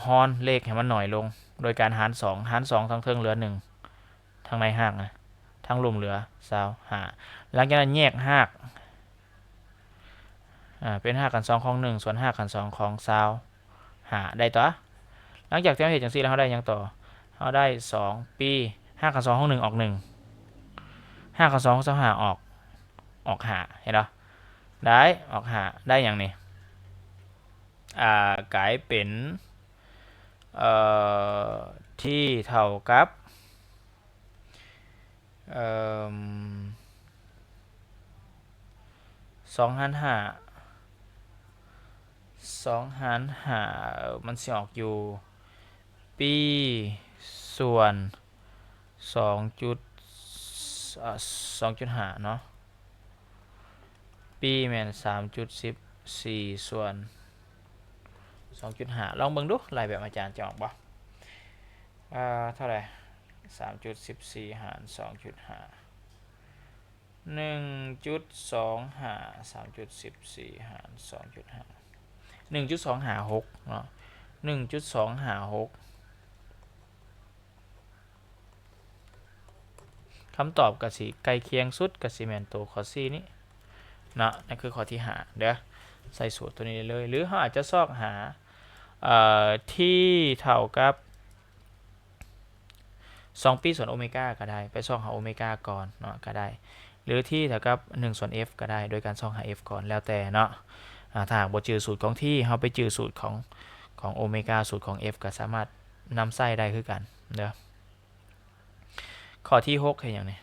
ຮອນເລກໃຫ້ມັນໜ້ອຍລົງ ໂດຍການຫານສອງ ຫານສອງທາງເທິງເຫຼືອໜຶ່ງ ທາງໃນຮາກນະ ທາງລຸ່ມເຫຼືອຊາວຫ້າ. ຫຼັງຈາກນັ້ນແຍກຮາກ ອາ ເປັນຮາກຂັ້ນສອງຂອງໜຶ່ງ ສ່ວນຮາກຂັ້ນສອງຂອງຊາວຫ້າ ໄດ້ຕົວະ. ຫຼັງຈາກທີ່ເຮົາເຮັດຈັ່ງຊີ້ແລ້ວ ເຮົາໄດ້ຫຍັງຕໍ່? ເຮົາໄດ້ສອງປີ ຮາກຂັ້ນສອງຂອງໜຶ່ງອອກໜຶ່ງ ຮາກຂັ້ນສອງຂອງຊາວຫ້າອອກ ອອກຫ້າ ເຫັນບໍ່? ໄດ້ອອກຫ້າ ໄດ້ຫຍັງນີ້? ອາ ກາຍເປັນ ເອີ T ເທົ່າກັບ ເອີ ສອງຫານຫ້າ ສອງຫານຫ້າ ມັນຊິອອກຢູ່ ປີ ສ່ວນ ສອງຈຸດ ເອີ ສອງຈຸດຫ້າເນາະ ປີແມ່ນສາມຈຸດສິບສີ່ ສ່ວນສອງຈຸດຫ້າ ລອງເບິ່ງດູ ໄລ່ແບບອາຈານຈະອອກບໍ່? ເອີ ເທົ່າໃດ? ສາມຈຸດສິບສີ່ຫານສອງຈຸດຫ້າ ໜຶ່ງຈຸດສອງຫ້າ ສາມຈຸດສິບສີ່ຫານສອງຈຸດຫ້າ ໜຶ່ງຈຸດສອງຫ້າຫົກເນາະ ໜຶ່ງຈຸດສອງຫ້າຫົກ ຄຳຕອບກໍຊິໃກ້ຄຽງສຸດ ກໍຊິແມ່ນໂຕຂໍ້ C ນີ້ເນາະ. ນັ້ນຄືຂໍ້ທີຫ້າເດີ ໃສ່ສູດໂຕນີ້ໄດ້ເລີຍ ຫຼືເຮົາອາດຈະຊອກຫາ ເອີ T ເທົ່າກັບ ສອງປີສ່ວນໂອເມກາກໍໄດ້ ໄປຊອກຫາໂອເມກາກ່ອນເນາະ ກໍໄດ້ ຫຼື T ເທົ່າກັບໜຶ່ງສ່ວນ F ກໍໄດ້ ໂດຍການຊອກຫາ F ກ່ອນ ແລ້ວແຕ່ເນາະ. ອາ ຖ້າຫາກບໍ່ຈື່ສູດຂອງ T ເຮົາໄປຈື່ສູດຂອງ ຂອງໂອເມກາ ສູດຂອງ F ກໍສາມາດນຳໃຊ້ໄດ້ຄືກັນເດີ. ຂໍ້ທີຫົກເຮັດຫຍັງນີ້?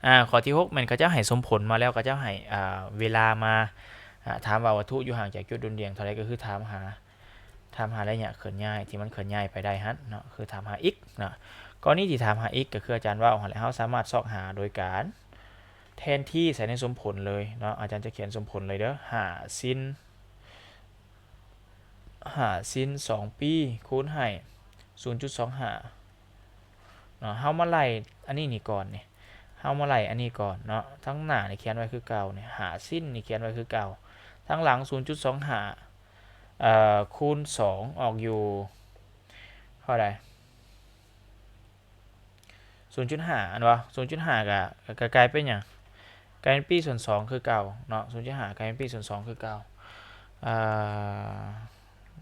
ອາ ຂໍ້ທີຫົກແມ່ນເຂົາເຈົ້າໃຫ້ສົມຜົນມາແລ້ວ ເຂົາເຈົ້າໃຫ້ ອາ ເວລາມາ ອາ ຖາມວ່າວັດຖຸຢູ່ຫ່າງຈາກຈຸດດຸ່ນດ່ຽງເທົ່າໃດ ກໍຄືຖາມຫາ ຖາມຫາໄລຍະເຄື່ອນຍ້າຍທີ່ມັນເຄື່ອນຍ້າຍໄປໄດ້ຫັ້ນເນາະ ຄືຖາມຫາ x ເນາະ. ກໍລະນີທີ່ຖາມຫາ x ກໍຄືອາຈານເວົ້າຫັ້ນແຫຼະ ເຮົາສາມາດຊອກຫາໂດຍການແທນທີ່ໃສ່ໃນສົມຜົນເລີຍເນາະ. ອາຈານຈະຂຽນສົມຜົນເລີຍເດີ ຫ້າຊິນ ຫ້າຊິນສອງປີ ຄູນໃຫ້ສູນຈຸດສອງຫ້າ ເນາະ. ເຮົາມາໄລ່ອັນນີ້ນີ້ກ່ອນນີ້ ເຮົາມາໄລ່ອັນນີ້ກ່ອນເນາະ. ທາງໜ້ານີ້ຂຽນໄວ້ຄືເກົ່ານີ້ ຫ້າຊິນນີ້ຂຽນໄວ້ຄືເກົ່າ. ທາງຫຼັງສູນຈຸດສອງຫ້າ ເອີ ຄູນສອງອອກຢູ່ເທົ່າໃດ? ສູນຈຸດຫ້າ ອັນວ່າ ສູນຈຸດຫ້າ ກະ ກະກາຍເປັນຫຍັງ? ກາຍເປັນປີສ່ວນສອງຄືເກົ່າເນາະ. ສູນຈຸດຫ້າ ກາຍເປັນປີສ່ວນສອງຄືເກົ່າ. ເອີ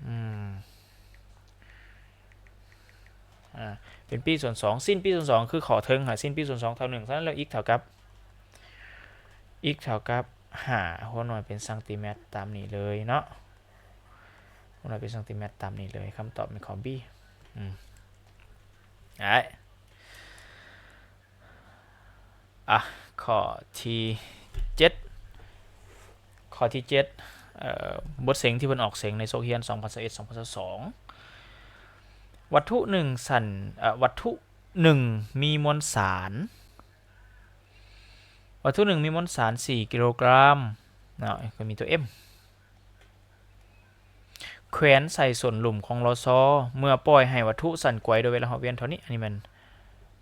ອືມ ອາ ເປັນປີສ່ວນສອງ ຊິນປີສ່ວນສອງຄືຂໍ້ເທິງຫາຊິນປີສ່ວນສອງເທົ່າໜຶ່ງ. ສະນັ້ນແລ້ວ x ເທົ່າກັບ x ເທົ່າກັບຫ້າຫົວໜ່ວຍເປັນຊັງຕີແມັດຕາມນີ້ເລີຍເນາະ. ຫົວໜ່ວຍເປັນຊັງຕີແມັດຕາມນີ້ເລີຍ. ຄຳຕອບແມ່ນຂໍ້ B. ອືມ ໄດ້. ອ່ະ ຂໍ້ທີເຈັດ ຂໍ້ທີເຈັດ ເອີ ບົດເສັງທີ່ເພິ່ນອອກເສັງໃນສົກຮຽນສອງພັນຊາວເອັດ ສອງພັນຊາວສອງ ວັດຖຸໜຶ່ງສັ່ນ ເອີ ວັດຖຸໜຶ່ງມີມວນສານ ວັດຖຸໜຶ່ງມີມວນສານສີ່ກິໂລກຣາມເນາະ ກໍມີຕົວ M ແຂວນໃສ່ສົ້ນລຸ່ມຂອງລໍຊໍ ເມື່ອປ່ອຍໃຫ້ວັດຖຸສັ່ນໄກວໂດຍເວລາຮອບວຽນເທົ່ານີ້ ອັນນີ້ແມ່ນ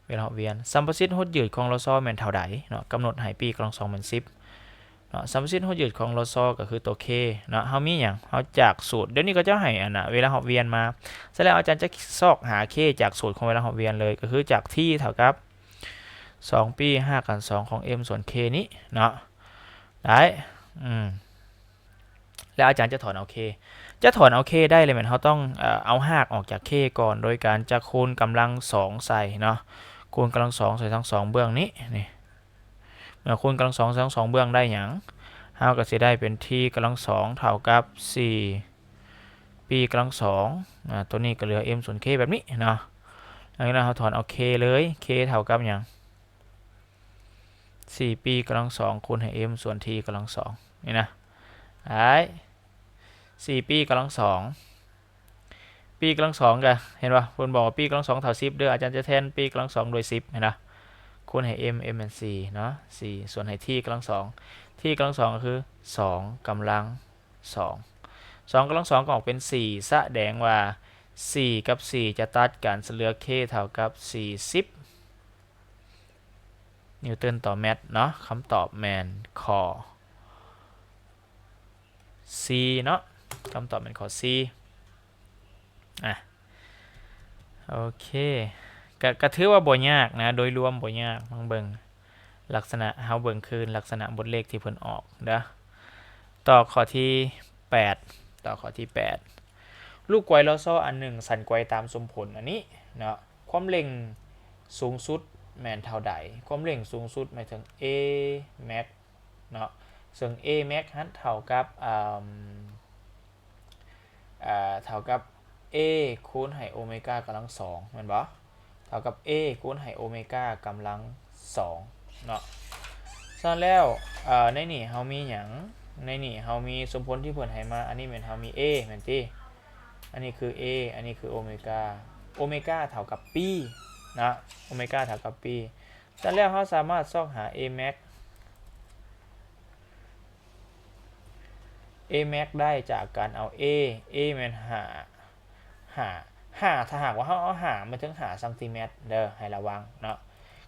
ເວລາຮອບວຽນ. ສຳປະສິດຫົດຍືດຂອງລໍຊໍແມ່ນເທົ່າໃດເນາະ? ກຳນົດໃຫ້ປີກຳລັງສອງແມ່ນສິບເນາະ. ສຳປະສິດຫົດຍືດຂອງລໍຊໍກໍຄືຕົວ K ເນາະ. ເຮົາມີຫຍັງ? ເຮົາຈາກສູດ ດຽວນີ້ເຂົາເຈົ້າໃຫ້ອັນນະ ເວລາຮອບວຽນມາ. ສະນັ້ນແລ້ວອາຈານຈະຊອກຫາ K ຈາກສູດຂອງເວລາຮອບວຽນເລີຍ ກໍຄືຈາກ T ເທົ່າກັບສອງປີ ຮາກຂັ້ນສອງຂອງ M ສ່ວນ K ນີ້ເນາະ. ໄດ້ ອືມ ແລ້ວອາຈານຈະຖອນເອົາ K ຈະຖອນເອົາ K ໄດ້ແລ້ວແມ່ນເຮົາຕ້ອງ ເອີ ເອົາຮາກອອກຈາກ K ກ່ອນ ໂດຍການຈະຄູນກຳລັງສອງໃສ່ເນາະ. ໂຄ ຄູນກຳລັງສອງໃສ່ທັງສອງເບື້ອງນີ້ ນີ້ ເມື່ອຄູນກຳລັງສອງໃສ່ທັງສອງເບື້ອງໄດ້ຫຍັງ? ເຮົາກໍຊິໄດ້ເປັນ t ກຳລັງສອງເທົ່າກັບສີ່ p ກຳລັງສອງ ອາ ຕົວນີ້ກໍເຫຼືອ m ສ່ວນ k ແບບນີ້ເນາະ. ຫຼັງຈາກນັ້ນເຮົາຖອນເອົາ k ເລີຍ k ເທົ່າກັບຫຍັງ? ສີ່ p ກຳລັງສອງຄູນໃຫ້ m ສ່ວນ t ກຳລັງສອງ ນີ້ນະ ໄດ້ ສີ່ p ກຳລັງສອງ p ກຳລັງສອງກະ ເຫັນບໍ່? ເພິ່ນບອກວ່າ p ກຳລັງສອງເທົ່າສິບເດີ ອາຈານຈະແທນ p ກຳລັງສອງດ້ວຍສິບ ເຫັນບໍ່? ຄູນໃຫ້ m m ແມ່ນສີ່ເນາະ ສີ່ ສ່ວນໃຫ້ t ກຳລັງສອງ t ກຳລັງສອງກໍຄືສອງກຳລັງສອງ ສອງກຳລັງສອງກໍອອກເປັນສີ່ ສະແດງວ່າສີ່ກັບສີ່ຈະຕັດກັນ ສະເຫຼືອ k ເທົ່າກັບສີ່ສິບ ນິວຕັນຕໍ່ແມັດເນາະ. ຄຳຕອບແມ່ນຂໍ້ C ເນາະ ຄຳຕອບແມ່ນຂໍ້ C. ອາ ໂອເຄ ກະ ກະຖືວ່າບໍ່ຍາກນະ ໂດຍລວມບໍ່ຍາກ. ລອງເບິ່ງລັກສະນະ ເຮົາເບິ່ງຄືນລັກສະນະບົດເລກທີ່ເພິ່ນອອກເດີ. ຕໍ່ຂໍ້ທີແປດ ຕໍ່ຂໍ້ທີແປດ ລູກກວຍລໍຊໍອັນໜຶ່ງສັ່ນໄກວຕາມສົມຜົນອັນນີ້ເນາະ ຄວາມເລັ່ງສູງສຸດແມ່ນເທົ່າໃດ? ຄວາມເລັ່ງສູງສຸດໝາຍເຖິງ A max ເນາະ ເຊິ່ງ A max ຫັ້ນເທົ່າກັບ ອາ ເທົ່າກັບ A ຄູນໃຫ້ໂອເມກາກຳລັງສອງ ແມ່ນບໍ່? ເທົ່າກັບ A ຄູນໃຫ້ໂອເມກາກຳລັງສອງເນາະ. ສະນັ້ນແລ້ວ ໃນນີ້ເຮົາມີຫຍັງ? ໃນນີ້ເຮົາມີສົມຜົນທີ່ເພິ່ນໃຫ້ມາ ອັນນີ້ແມ່ນເຮົາມີ A ແມ່ນຕິ? ອັນນີ້ຄື A ອັນນີ້ຄືໂອເມກາ ໂອເມກາເທົ່າກັບ P ເນາະ ໂອເມກາເທົ່າກັບ P. ສະນັ້ນແລ້ວເຮົາສາມາດຊອກຫາ A max A max ໄດ້ຈາກການເອົາ A A ແມ່ນຫ້າ ຫ້າ ຫ້າ ຖ້າຫາກວ່າເຮົາເອົາຫ້າມາເຖິງຫ້າຊັງຕີແມັດເດີ ໃຫ້ລະວັງເນາະ.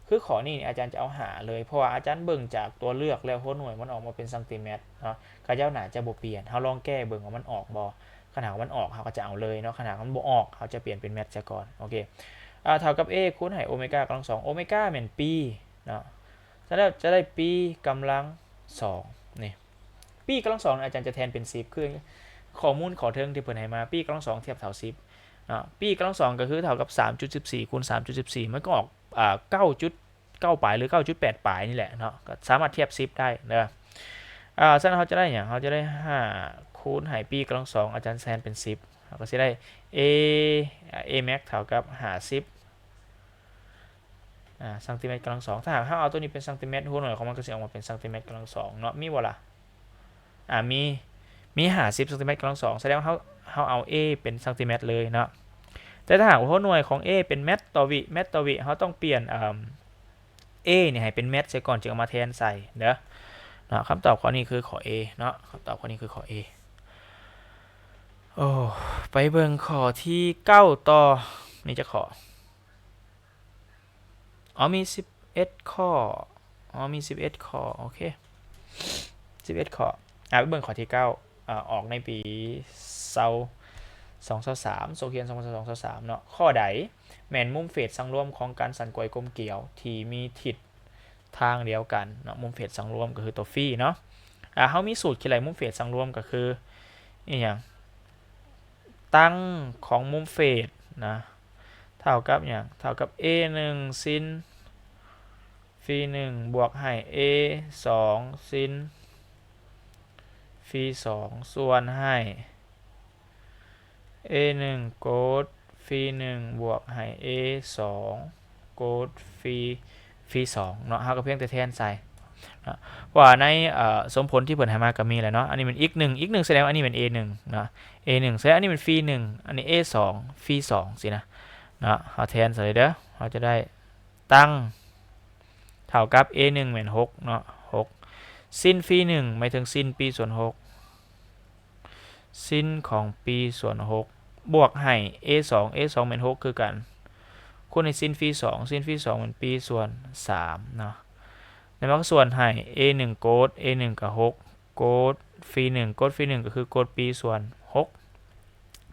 ຄືຂໍ້ນີ້ອາຈານຈະເອົາຫ້າເລີຍ ເພາະວ່າອາຈານເບິ່ງຈາກຕົວເລືອກແລ້ວຫົວໜ່ວຍມັນອອກມາເປັນຊັງຕີແມັດເນາະ ເຂົາເຈົ້າໜ້າຈະບໍ່ປ່ຽນ. ເຮົາລອງແກ້ເບິ່ງວ່າມັນອອກບໍ່ ຄັນຫາກວ່າມັນອອກເຮົາກໍຈະເອົາເລີຍເນາະ ຄັນຫາກມັນບໍ່ອອກເຮົາຈະປ່ຽນເປັນແມັດຊະກ່ອນ. ໂອເຄ ເທົ່າກັບ A ຄູນໃຫ້ໂອເມກາກຳລັງສອງ ໂອເມກາແມ່ນ P ເນາະ. ສະນັ້ນແລ້ວຈະໄດ້ P ກຳລັງສອງນີ້ P ກຳລັງສອງອາຈານຈະແທນເປັນສິບ ຄືຂໍ້ມູນຂໍ້ເທິງທີ່ເພິ່ນໃຫ້ມາ P ກຳລັງສອງທຽບເທົ່າສິບເນາະ P ກຳລັງສອງກໍຄືເທົ່າກັບສາມຈຸດສິບສີ່ຄູນສາມຈຸດສິບສີ່ ມັນກໍອອກ ເກົ້າຈຸດເກົ້າປາຍ ຫຼື ເກົ້າຈຸດແປດປາຍນີ້ແຫຼະເນາະ ກໍສາມາດທຽບສິບໄດ້ເດີ. ສະນັ້ນເຮົາຈະໄດ້ຫຍັງ? ເຮົາຈະໄດ້ຫ້າຄູນໃຫ້ P ກຳລັງສອງອາຈານແທນເປັນສິບ ເຮົາກໍຊິໄດ້ A A max ເທົ່າກັບຫ້າສິບ ອາ ຊັງຕີແມັດກຳລັງສອງ ຖ້າຫາກເຮົາເອົາຕົວນີ້ເປັນຊັງຕີແມັດ ຫົວໜ່ວຍຂອງມັນກໍຊິອອກມາເປັນຊັງຕີແມັດກຳລັງສອງເນາະ ມີບໍ່ລະ? ອາ ມີ ມີຫ້າສິບຊັງຕີແມັດກຳລັງສອງ ສະແດງວ່າເຮົາ ເຮົາເອົາ A ເປັນຊັງຕີແມັດເລີຍເນາະ. ແຕ່ຖ້າຫາກວ່າຫົວໜ່ວຍຂອງ A ເປັນແມັດຕໍ່ວິ ແມັດຕໍ່ວິ ເຮົາຕ້ອງປ່ຽນ A ນີ້ໃຫ້ເປັນແມັດເສຍກ່ອນ ຈຶ່ງເອົາມາແທນໃສ່ເດີເນາະ. ຄຳຕອບຂໍ້ນີ້ຄືຂໍ້ A ເນາະ ຄຳຕອບຂໍ້ນີ້ຄືຂໍ້ A. ໂອ້ ໄປເບິ່ງຂໍ້ທີເກົ້າຕໍ່ ມີຈັກຂໍ້? ອໍ ມີສິບເອັດຂໍ້ ອໍ ມີສິບເອັດຂໍ້ ໂອເຄ ສິບເອັດຂໍ້. ອາ ໄປເບິ່ງຂໍ້ທີເກົ້າ ອາ ອອກໃນປີ ສອງພັນຊາວສາມ ໂຕຮຽນ ສອງພັນຊາວສອງ ຊາວສາມເນາະ. ຂໍ້ໃດແມ່ນມຸມເຟດສັງລວມຂອງການສັ່ນໄກວກົມກຽວທີ່ມີທິດທາງດຽວກັນເນາະ? ມຸມເຟດສັງລວມກໍຄືຕົວ Phi ເນາະ. ອາ ເຮົາມີສູດຄິດໄລ່ມຸມເຟດສັງລວມກໍຄືອີ່ຫຍັງ? ຕັ້ງຂອງມຸມເຟດນະ ເທົ່າກັບຫຍັງ? ເທົ່າກັບ A ໜຶ່ງ ຊິນ Phi ໜຶ່ງ ບວກໃຫ້ A ສອງ ຊິນ Phi ສອງ ສ່ວນໃຫ້ A ໜຶ່ງ ໂກດ Phi ໜຶ່ງ ບວກໃຫ້ A ສອງ ໂກດ Phi Phi ສອງເນາະ. ເຮົາກໍພຽງແຕ່ແທນໃສ່ເນາະ ເພາະວ່າໃນ ເອີ ສົມຜົນທີ່ເພິ່ນໃຫ້ມາກໍມີແລ້ວເນາະ. ອັນນີ້ແມ່ນ x ໜຶ່ງ x ໜຶ່ງ ສະແດງວ່າອັນນີ້ແມ່ນ A ໜຶ່ງເນາະ A ໜຶ່ງ ສະແດງວ່າອັນນີ້ແມ່ນ Phi ໜຶ່ງ ອັນນີ້ A ສອງ Phi ສອງ ຊີ້ນະເນາະ. ເຮົາແທນໃສ່ເດີ ເຮົາຈະໄດ້ ຕັ້ງເທົ່າກັບ A ໜຶ່ງ ແມ່ນ ຫົກເນາະ ຫົກ ຊິນ Phi ໜຶ່ງ ໝາຍເຖິງຊິນ Pi ສ່ວນ ຫົກ ຊິນຂອງ Pi ສ່ວນ ຫົກ ບວກໃຫ້ A ສອງ A ສອງ ແມ່ນ ຫົກ ຄືກັນ ຄູນໃຫ້ຊິນ Phi ສອງ ຊິນ Phi ສອງ ແມ່ນ Pi ສ່ວນ ສາມເນາະ. ແລ້ວມັນກໍສ່ວນໃຫ້ A ໜຶ່ງ ໂກດ A ໜຶ່ງ ກໍ ຫົກ ໂກດ Phi ໜຶ່ງ ໂກດ Phi ໜຶ່ງ ກໍຄືໂກດ Pi ສ່ວນ ຫົກ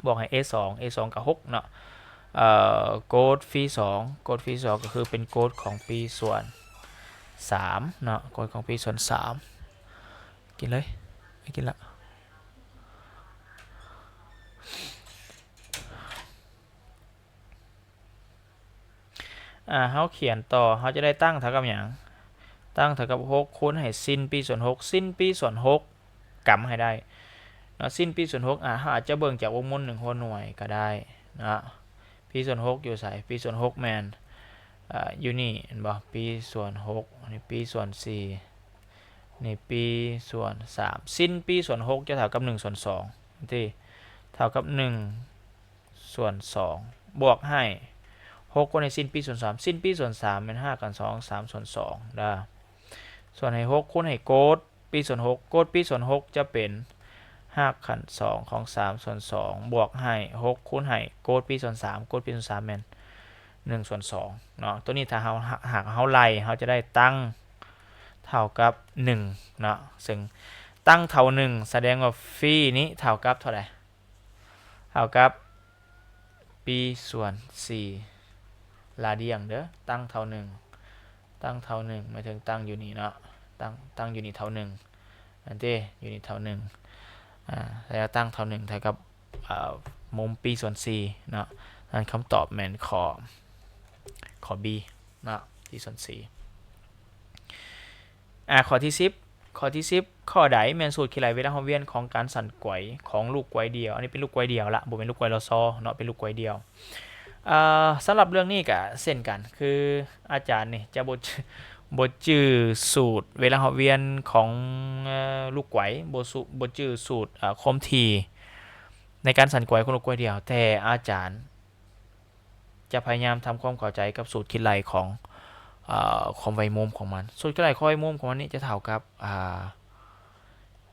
ບວກໃຫ້ A ສອງ A ສອງ ກໍ ຫົກເນາະ. ເອີ ໂກດ Phi ສອງ ໂກດ Phi ສອງ ກໍຄືເປັນໂກດຂອງ Pi ສ່ວນ ສາມເນາະ ໂກດຂອງ Pi ສ່ວນ ສາມ. ກິນເລີຍ ໄປກິນລະ. ອາ ເຮົາຂຽນຕໍ່ ເຮົາຈະໄດ້ຕັ້ງເທົ່າກັບຫຍັງ? ຕັ້ງເທົ່າກັບຫົກຄູນໃຫ້ຊິນປີສ່ວນຫົກ ຊິນປີສ່ວນຫົກ ກຳໃຫ້ໄດ້ເນາະ ຊິນປີສ່ວນຫົກ ອາ ເຮົາອາດຈະເບິ່ງຈາກວົງມົນໜຶ່ງຫົວໜ່ວຍກໍໄດ້ເນາະ ປີສ່ວນຫົກຢູ່ໃສ? ປີສ່ວນຫົກແມ່ນ ອາ ຢູ່ນີ້ແມ່ນບໍ່? ປີສ່ວນຫົກ ອັນນີ້ປີສ່ວນສີ່ ນີ້ປີສ່ວນສາມ ຊິນປີສ່ວນຫົກຈະເທົ່າກັບໜຶ່ງສ່ວນສອງ ທີ່ເທົ່າກັບໜຶ່ງສ່ວນສອງ ບວກໃຫ້ຫົກຄູນໃຫ້ຊິນປີສ່ວນສາມ ຊິນປີສ່ວນສາມແມ່ນຮາກຂັ້ນສອງ ສາມສ່ວນສອງເດີ ສ່ວນໃຫ້ຫົກຄູນໃຫ້ໂກດປີສ່ວນຫົກ ໂກດປີສ່ວນຫົກຈະເປັນຮາກຂັ້ນສອງຂອງສາມສ່ວນສອງ ບວກໃຫ້ຫົກຄູນໃຫ້ໂກດປີສ່ວນສາມ ໂກດປີສ່ວນສາມແມ່ນໜຶ່ງສ່ວນສອງເນາະ ຕົວນີ້ຖ້າເຮົາ ຫາກເຮົາໄລ່ ເຮົາຈະໄດ້ຕັ້ງເທົ່າກັບໜຶ່ງເນາະ ເຊິ່ງຕັ້ງເທົ່າໜຶ່ງ ສະແດງວ່າຟີນີ້ເທົ່າກັບເທົ່າໃດ? ເທົ່າກັບປີສ່ວນສີ່ ລາດຽງເດີ ຕັ້ງເທົ່າໜຶ່ງ ຕັ້ງເທົ່າໜຶ່ງ ໝາຍເຖິງຕັ້ງຢູ່ນີ້ເນາະ ຕັ້ງ ຕັ້ງຢູ່ນີ້ເທົ່າໜຶ່ງ ອັນເດ ຢູ່ນີ້ເທົ່າໜຶ່ງ ອາ ແລ້ວຕັ້ງເທົ່າໜຶ່ງເທົ່າກັບ ອາ ມຸມປີສ່ວນສີ່ເນາະ ນັ້ນຄຳຕອບແມ່ນຂໍ້ ຂໍ້ B ເນາະ ປີສ່ວນສີ່ ອາ ຂໍ້ທີສິບ ຂໍ້ທີສິບ ຂໍ້ໃດແມ່ນສູດຄິດໄລ່ເວລາຮອບວຽນຂອງການສັ່ນໄກວຂອງລູກໄກວດຽວ? ອັນນີ້ເປັນລູກໄກວດຽວລະ ບໍ່ແມ່ນລູກໄກວລຊເນາະ ເປັນລູກໄກວດຽວ. ເອີ ສຳລັບເລື່ອງນີ້ກະເຊັ່ນກັນ ຄືອາຈານນີ້ຈະບໍ່ ບໍ່ຈື່ສູດເວລາຮອບວຽນຂອງ ເອີ ລູກໄກວ ບໍ່ ບໍ່ຈື່ສູດ ເອີ ຄວາມຖີ່ໃນການສັ່ນໄກວຂອງລູກໄກວດຽວ ແຕ່ອາຈານ ຈະພະຍາຍາມທຳຄວາມເຂົ້າໃຈກັບສູດຄິດໄລ່ຂອງ ເອີ ຄວາມໄວມຸມຂອງມັນ. ສູດຄິດໄລ່ຄວາມໄວມຸມຂອງມັນນີ້ຈະເທົ່າກັບ ອາ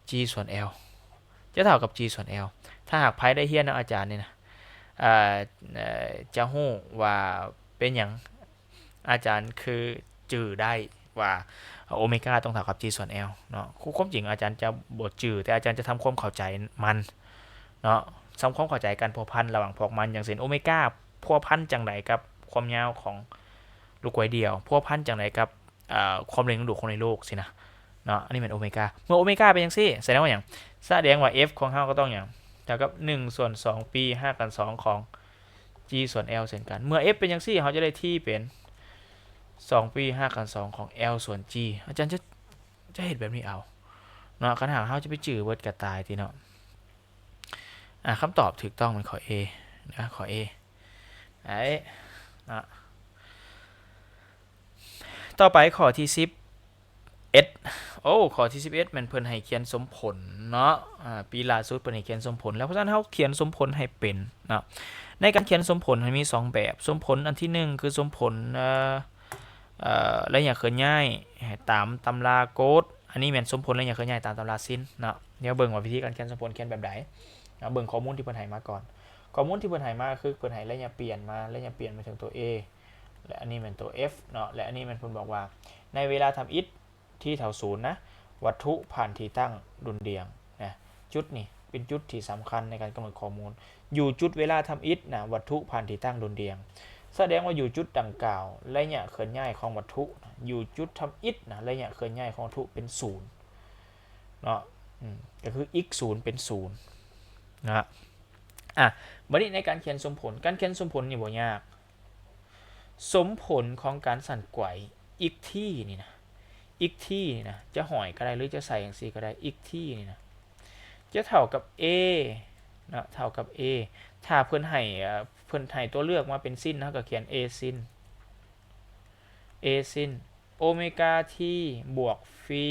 G ສ່ວນ L ຈະເທົ່າກັບ G ສ່ວນ L. ຖ້າຫາກໃຜໄດ້ຮຽນນຳອາຈານນີ້ນະ ອາ ຈະຮູ້ວ່າເປັນຫຍັງອາຈານຄືຈື່ໄດ້ວ່າໂອເມກາຕ້ອງເທົ່າກັບ G ສ່ວນ L ເນາະ. ຄວາມຈິງອາຈານຈະບໍ່ຈື່ ແຕ່ອາຈານຈະທຳຄວາມເຂົ້າໃຈມັນເນາະ ທຳຄວາມເຂົ້າໃຈການພົວພັນລະຫວ່າງພວກມັນ ຢ່າງເຊັ່ນ ໂອເມກາພົວພັນຈັ່ງໃດກັບຄວາມຍາວຂອງລູກໄກວດຽວ ພົວພັນຈັ່ງໃດກັບ ເອີ ຄວາມເລັ່ງດຶງດູດຂອງໃນໂລກຊີ້ນະເນາະ ອັນນີ້ແມ່ນໂອເມກາ. ເມື່ອໂອເມກາເປັນຈັ່ງຊີ້ ສະແດງວ່າຫຍັງ? ສະແດງວ່າ F ຂອງເຮົາກໍຕ້ອງຫຍັງ? ເທົ່າກັບໜຶ່ງສ່ວນສອງປີຮາກຂັ້ນສອງຂອງ G ສ່ວນ L ເຊັ່ນກັນ. ເມື່ອ F ເປັນຈັ່ງຊີ້ ເຮົາຈະໄດ້ T ເປັນສອງປີຮາກຂັ້ນສອງຂອງ L ສ່ວນ G. ອາຈານຈະ ຈະເຮັດແບບນີ້ເອົາເນາະ ຄັນຫາກເຮົາຈະໄປຈື່ເບິດກໍຕາຍຕິເນາະ. ອາ ຄຳຕອບຖືກຕ້ອງແມ່ນຂໍ້ A ນະ ຂໍ້ A ໄອ້ເນາະ. ຕໍ່ໄປຂໍ້ທີສິບເອັດ ໂອ້ ຂໍ້ທີສິບເອັດແມ່ນເພິ່ນໃຫ້ຂຽນສົມຜົນເນາະ. ອາ ປີລ່າສຸດເພິ່ນໃຫ້ຂຽນສົມຜົນແລ້ວ ເພາະສະນັ້ນເຮົາຂຽນສົມຜົນໃຫ້ເປັນເນາະ. ໃນການຂຽນສົມຜົນມັນມີສອງແບບ ສົມຜົນອັນທີໜຶ່ງຄືສົມຜົນ ເອີ ເອີ ໄລຍະເຄື່ອນຍ້າຍຕາມຕຳລາໂກດ ອັນນີ້ແມ່ນສົມຜົນໄລຍະເຄື່ອນຍ້າຍຕາມຕຳລາຊິນເນາະ. ດຽວເບິ່ງວ່າວິທີການຂຽນສົມຜົນຂຽນແບບໃດເນາະ ເບິ່ງຂໍ້ມູນທີ່ເພິ່ນໃຫ້ມາກ່ອນ. ຂໍ້ມູນທີ່ເພິ່ນໃຫ້ມາຄືເພິ່ນໃຫ້ໄລຍະປ່ຽນມາ ໄລຍະປ່ຽນໝາຍເຖິງຕົວ A ແລະ ອັນນີ້ແມ່ນຕົວ F ເນາະ ແລະ ອັນນີ້ແມ່ນເພິ່ນບອກວ່າ ໃນເວລາທຳອິດ T ເທົ່າສູນນະ ວັດຖຸຜ່ານທີ່ຕັ້ງດຸ່ນດ່ຽງນະ. ຈຸດນີ້ເປັນຈຸດທີ່ສຳຄັນໃນການກຳນົດຂໍ້ມູນ. ຢູ່ຈຸດເວລາທຳອິດນະ ວັດຖຸຜ່ານທີ່ຕັ້ງດຸ່ນດ່ຽງ ສະແດງວ່າຢູ່ຈຸດດັ່ງກ່າວ ໄລຍະເຄື່ອນຍ້າຍຂອງວັດຖຸນະ ຢູ່ຈຸດທຳອິດນະ ໄລຍະເຄື່ອນຍ້າຍຂອງວັດຖຸເປັນສູນເນາະ ອືມ ກໍຄື x ສູນເປັນສູນນະ. ອາ ບັດນີ້ໃນການຂຽນສົມຜົນ ການຂຽນສົມຜົນນີ້ບໍ່ຍາກ. ສົມຜົນຂອງການສັ່ນໄກວ x t ນີ້ນະ x t ນີ້ນະ ຈະຫ້ອຍກໍໄດ້ ຫຼື ຈະໃສ່ຈັ່ງຊີ້ກໍໄດ້ x t ນີ້ນະ ຈະເທົ່າກັບ a ເນາະ ເທົ່າກັບ a ຖ້າເພິ່ນໃຫ້ ເອີ ເພິ່ນໃຫ້ຕົວເລືອກມາເປັນຊິນ ເຮົາກໍຂຽນ a ຊິນ a ຊິນ ໂອເມກາ t ບວກຟີ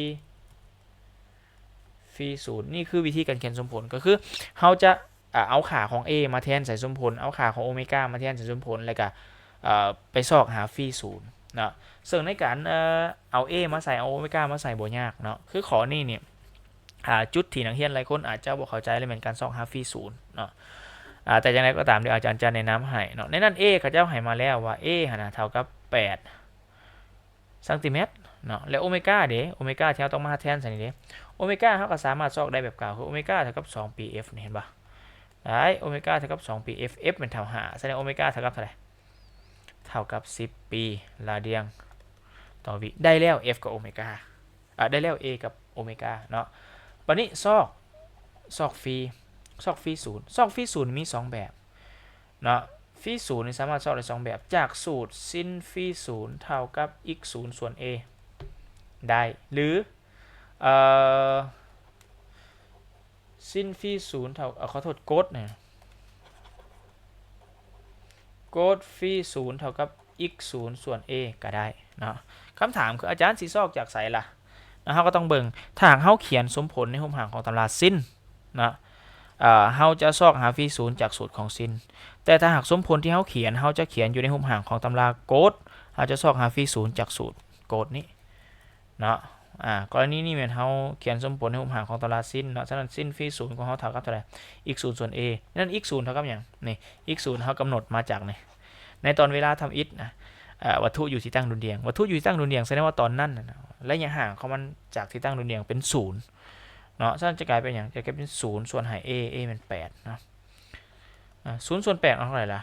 ຟີສູນ. ນີ້ຄືວິທີການຂຽນສົມຜົນ ກໍຄືເຮົາຈະ ອາ ເອົາຄ່າຂອງ A ມາແທນໃສ່ສົມຜົນ ເອົາຄ່າຂອງໂອເມກາມາແທນໃສ່ສົມຜົນ ແລ້ວກະ ເອີ ໄປຊອກຫາຟີສູນເນາະ. ເຊິ່ງໃນການ ເອີ ເອົາ A ມາໃສ່ ເອົາໂອເມກາມາໃສ່ບໍ່ຍາກເນາະ. ຄືຂໍ້ນີ້ນີ້ ອາ ຈຸດທີ່ນັກຮຽນຫຼາຍຄົນອາດຈະບໍ່ເຂົ້າໃຈ ແລະ ແມ່ນການຊອກຫາຟີສູນເນາະ. ອາ ແຕ່ຈັ່ງໃດກໍຕາມ ດຽວອາຈານຈະແນະນຳໃຫ້ເນາະ. ໃນນັ້ນ A ເຂົາເຈົ້າໃຫ້ມາແລ້ວວ່າ A ຫັ້ນນະເທົ່າກັບແປດ ຊັງຕີແມັດເນາະ ແລະ ໂອເມກາເດ ໂອເມກາທີ່ເຮົາຕ້ອງມາແທນໃສ່ນີ້ເດ ໂອເມກາເຮົາກໍສາມາດຊອກໄດ້ແບບເກົ່າ ຄືໂອເມກາເທົ່າກັບສອງປີ F ນີ້ ເຫັນບໍ່? ໄດ້ ໂອເມກາເທົ່າກັບສອງປີ F F ແມ່ນເທົ່າຫ້າ ສະແດງໂອເມກາເທົ່າກັບເທົ່າໃດ? ເທົ່າກັບສິບປີລາດຽງຕໍ່ວິ. ໄດ້ແລ້ວ F ກັບໂອເມກາ ອາ ໄດ້ແລ້ວ A ກັບໂອເມກາເນາະ. ບັດນີ້ຊອກ ຊອກຟີ ຊອກຟີສູນ ຊອກຟີສູນມີສອງແບບ ເນາະ. ຟ φ ສູນນີ້ສາມາດຊອກໄດ້ສອງແບບ ຈາກສູດ sin φ ສູນເທົ່າກັບ x ສູນສ່ວນ a ໄດ້ ຫຼື ເອີ sin φ ສູນເທົ່າ ເອີ ຂໍໂທດ cos ນະ cos φ ສູນເທົ່າກັບ x ສູນສ່ວນ a ກໍໄດ້ເນາະ. ຄຳຖາມຄືອາຈານຊິຊອກຈາກໃສລະເນາະ? ເຮົາກໍຕ້ອງເບິ່ງ ຖ້າຫາກເຮົາຂຽນສົມຜົນໃນຮູບຮ່າງຂອງຕຳລາ sin ເນາະ ເອີ ເຮົາຈະຊອກຫາ φ ສູນຈາກສູດຂອງ sin ແຕ່ຖ້າຫາກສົມຜົນທີ່ເຮົາຂຽນ ເຮົາຈະຂຽນຢູ່ໃນຮູບຮ່າງຂອງຕຳລາ cos ເຮົາຈະຊອກຫາ φ ສູນຈາກສູດ cos ນີ້ເນາະ. ອາ ກໍລະນີນີ້ແມ່ນເຮົາຂຽນສົມຜົນໃນຮູບຮ່າງຂອງຕຳລາ sin ເນາະ. ສະນັ້ນ sin φ ສູນຂອງເຮົາເທົ່າກັບເທົ່າໃດ? x ສູນສ່ວນ a. ນັ້ນ x ສູນເທົ່າກັບຫຍັງ? ນີ້ x ສູນເຮົາກຳນົດມາຈາກນີ້ ໃນຕອນເວລາທຳອິດນະ ເອີ ວັດຖຸຢູ່ທີ່ຕັ້ງດຸ່ນດ່ຽງ ວັດຖຸຢູ່ທີ່ຕັ້ງດຸ່ນດ່ຽງ ສະແດງວ່າຕອນນັ້ນນະ ໄລຍະຫ່າງຂອງມັນຈາກທີ່ຕັ້ງດຸ່ນດ່ຽງເປັນສູນເນາະ. ສະນັ້ນຈະກາຍເປັນຫຍັງ? ຈະກາຍເປັນສູນສ່ວນໃຫ້ a, a ແມ່ນແປດເນາະ. ອາ ສູນສ່ວນແປດອອກເທົ່າໃດລະ?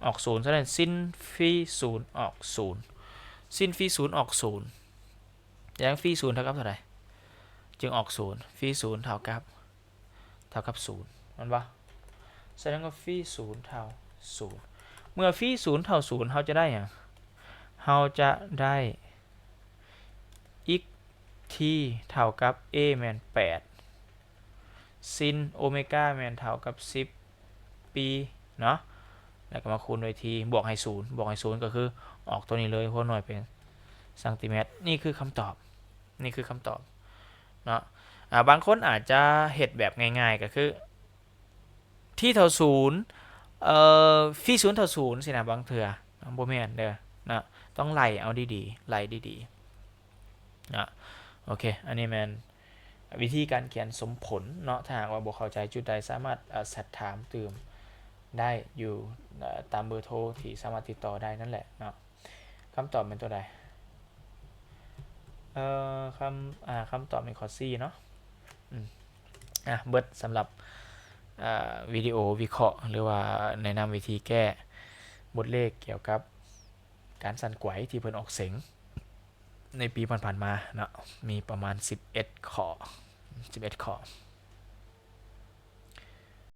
ອອກສູນ. ສະນັ້ນ sin φ ສູນອອກສູນ sin φ ສູນອອກສູນ. ແລ້ວ φ ສູນເທົ່າກັບເທົ່າໃດ ຈຶ່ງອອກສູນ? φ ສູນເທົ່າກັບ ເທົ່າກັບສູນ ແມ່ນບໍ່? ສະແດງວ່າ φ ສູນເທົ່າສູນ. ເມື່ອ φ ສູນເທົ່າສູນ ເຮົາຈະໄດ້ຫຍັງ? ເຮົາຈະໄດ້ x t ເທົ່າກັບ a ແມ່ນແປດ sin ໂອເມກາແມ່ນເທົ່າກັບສິບປີເນາະ ແລ້ວກໍມາຄູນດ້ວຍ t ບວກໃຫ້ສູນ ບວກໃຫ້ສູນກໍຄືອອກຕົວນີ້ເລີຍ ຫົວໜ່ວຍເປັນຊັງຕີແມັດ. ນີ້ຄືຄຳຕອບ ນີ້ຄືຄຳຕອບເນາະ. ອາ ບາງຄົນອາດຈະເຮັດແບບງ່າຍໆ ກໍຄື t ເທົ່າສູນ ເອີ φ ສູນເທົ່າສູນຊີ້ນະ ບາງເທື່ອ ບໍ່ແມ່ນເດີເນາະ ຕ້ອງໄລ່ເອົາດີໆ ໄລ່ດີໆເນາະ. ໂອເຄ ອັນນີ້ແມ່ນ ວິທີການຂຽນສົມຜົນເນາະ. ຖ້າຫາກວ່າບໍ່ເຂົ້າໃຈຈຸດໃດ ສາມາດ ເອີ ແຊັດຖາມຕື່ມໄດ້ຢູ່ ເອີ ຕາມເບີໂທທີ່ສາມາດຕິດຕໍ່ໄດ້ນັ້ນແຫຼະເນາະ. ຄຳຕອບແມ່ນຕົວໃດ? ເອີ ຄຳ ອາ ຄຳຕອບແມ່ນຂໍ້ C ເນາະ. ອືມ ອາ ເບິດສຳລັບ ເອີ ວິດີໂອວິເຄາະ ຫຼືວ່າແນະນຳວິທີແກ້ບົດເລກກ່ຽວກັບການສັ່ນໄກວທີ່ເພິ່ນອອກເສັງ ໃນປີຜ່ານໆມາເນາະ ມີປະມານສິບເອັດຂໍ້ ສິບເອັດຂໍ້